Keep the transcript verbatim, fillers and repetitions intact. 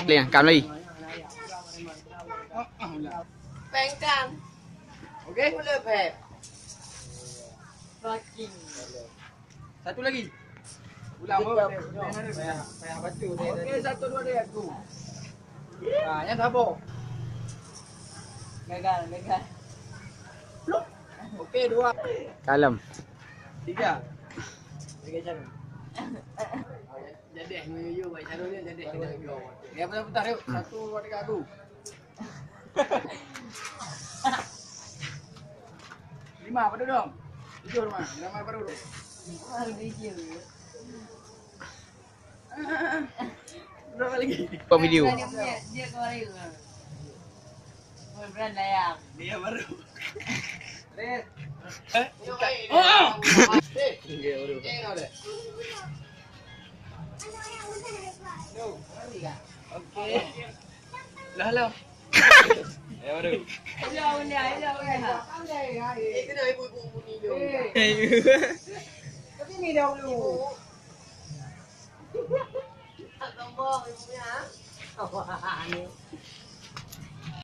Leh, kam lagi. Pengkang. Okey. Boleh, Beb. Fucking. Satu lagi. Ulang, bro. Payah, payah baca. Okey, satu, dua, tiga, go. Ha, yang sabar. Gagal, gagal. Okey, dua. Kalem. Tiga. Tiga cara. Jadi, nyoyo, baik cara dia jadi. Dia putar-putar, yuk. Satu, dua, tiga, go. Lima, apa dong? Tujuh, lima. Lima baru. Baru tujuh. Berapa lagi? Buat video. Dia, dia kemarin. Berapa layang? Dia baru. Eh? Oh! Dia baru. Okey. Lah, lah. Ya, baru. Hello, Unda. Hello, Unda. Eh, kena ibu-ibu bunyi dia. Eh. Tapi ni dahulu. Tak tambah ibunya. Awak ni.